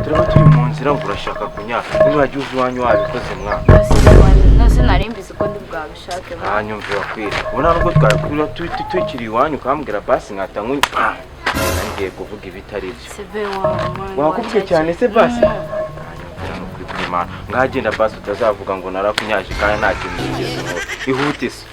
Turaba turi mu nzira ngo urashaka kunyara, ntiwajya uva iwanyu wabikoze mwana. Nose nari mbizi ko ndi bwabishake mwana. Hanyumvira kwira ubu nta nubwo twakwira tukiri iwanyu ukambwira basi nkata nkuny ngiye kuvuga ibitari byo. Sebe wawe mwana. Wakubwiye cyane se basi? Hanyumvira no kuri kw'Imana, ngagenda basi utazavuga ngo narakunyaje kandi nta kintu nigeze nkora. Ihute se.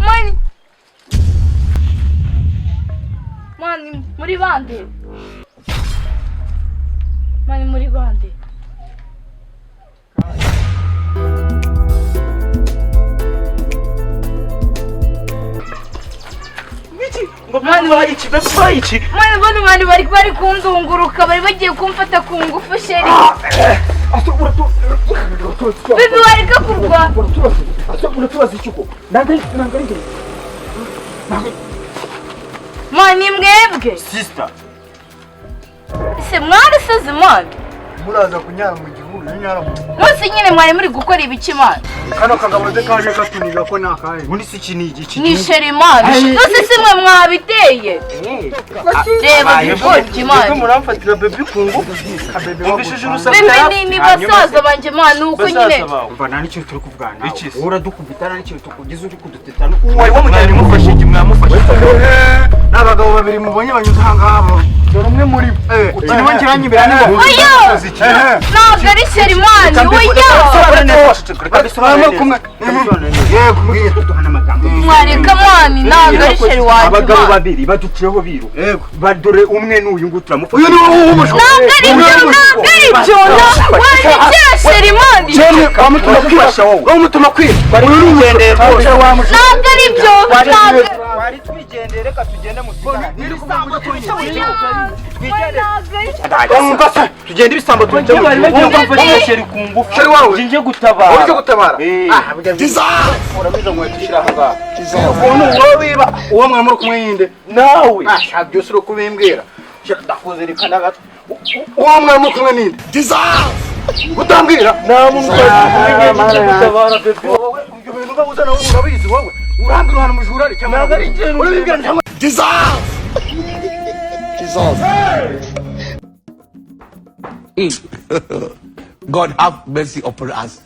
Mani, mani muri bande, mani muri bande. Ngo mwana bayiki, bayiki. Mani bano bantu bari kundunguruka, bari bagiye kumfata ku ngufu chéri. Bibi wareka kurwa. Uratubaza iki ko nanga ari Mani mwebwe Sister. Se mwarasaze mani? Muraza kunyara mu gihuru, nyara mu Munsi nyine mwari muri gukora ibiki mani? Kano kagabo ze kaje katuniga ko nakaye. Ubundi si iki ni igiki? Ni chéri mani, nose si mwe mwabiteye? Reba bigoryi mani. Muramfatira baby ku ngufu. Wumvishije urusaku? Bibi ni basaza banje mani, uko nyine. Umva, nta n'ikintu turi kuvugana nawe. Iki se? Wowe uradukubita, nta n'ikintu tukugize, uri kuduteta. Wari wamujyanye mufashe iki? Mwamufashe? N'abagabo babiri mubonye banyuze aha ngaha, dore umwe muri bo ukiriho ngira ni wowe. Oya, ntabwo ari chéri mani, oya. Kumwe yego mbwira. Duhana amagambo. Mwareka mani, ntabwo ari chéri wanjye Abagabo mani. babiri baduciyeho biruka. Yego. Badore umwe n'uyu nguyu turamufata. Uyu ni wowe w'umushwa. Ntabwo ari byo, ntabwo ari byo, wandikira chéri mani. Jene wamutuma kwira, wowe. Wamutuma kwira. Uyu ni umugendeye rwose. Ntabwo ari byo, ntabwo. Twari twigendere, reka tugende mu Umva se. Tugende ibisambo tujye mu Bari bagiye kumfata chéri ku ngufu. Chéri wawe. Ngiye gutabara. Uri gutabara? Eh. Ah, uramiza nkweto ushyira aha ngaha. Ukuntu wowe wiba uwo mwari muri kumwe yinde? Nawe. Ah, shaka byose uri kubimbwira. Ndakuzirikana gato. Uwo mwari muri kumwe ninde? Utambwira? Nta muntu ngiye gutabara baby. Wowe ibyo bintu uba uzana wowe urabizi wowe. Urambwira uhana umujura ari cyangwa Ntabwo ari njye. Urabibwira cyangwa God have mercy upon us.